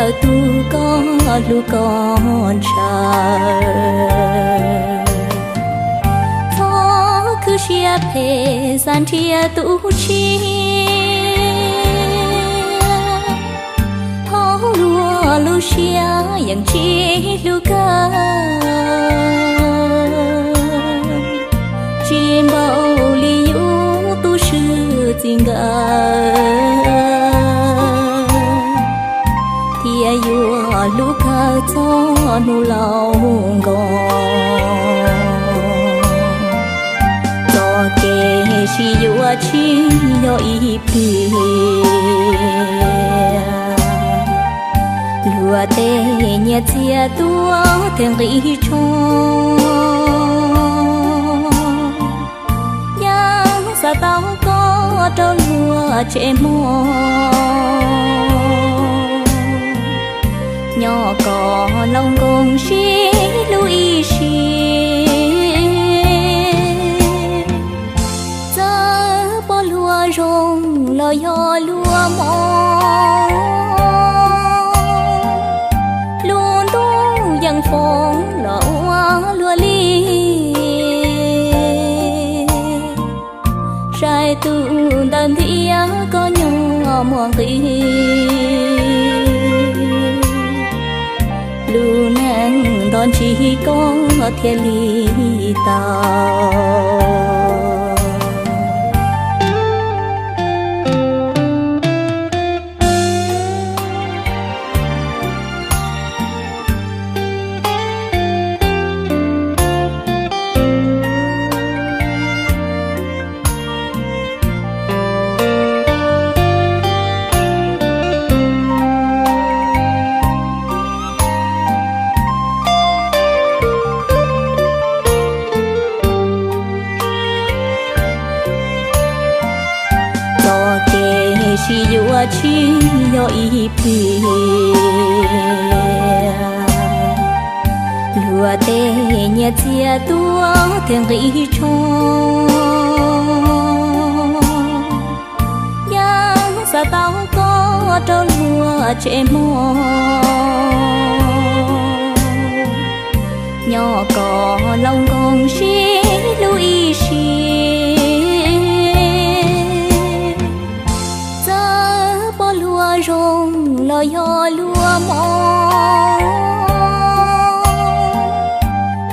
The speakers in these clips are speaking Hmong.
Tus koj hlub koj ntshaw, txhob khwv siab phem xav nrhiav tus tshiab. Hauv luag lub siab yeej tsis hlub kawg, tsis npaum li yus tus swm txij nkawm, thiaj yuav hlub kawg txog hnub laus nkoos. Txoj kev sib yuav tsis yog ib pliag, luag tej nyiaj txiag tuaj thiaj nqis tsho. Yeej xav tau koj rau luag tsev mog, nyob koj laus nkoos sib hlub ib sim. Txawm pom luag zoo los yog luag mob, lub ntuj yeej foom los ua luag li. Saib tus ntawd ntiab koj nyob muaj nqis, lub neej nto ntsis koj thiaj li tau. Txoj kev sib yuav tsis yog ib pliag, luag tej nyiaj txiag tuaj thiaj nqis tsho. Yeej xav tau koj rau luag tsev mog, nyob koj laus nkoos sib hlub ib sim. Txawm pom luag zoo los yog luag mob,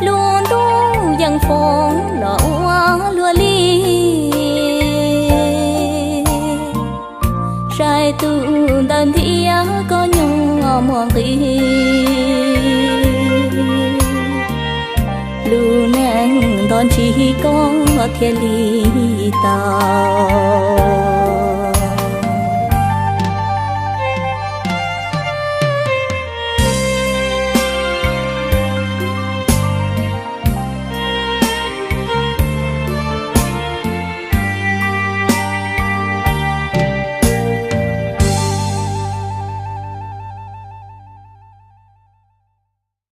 lub ntuj yeej foom los ua luag li. Saib tus ntawd ntiab koj nyob muaj nqis, lub neej nto ntsis koj thiaj li tau.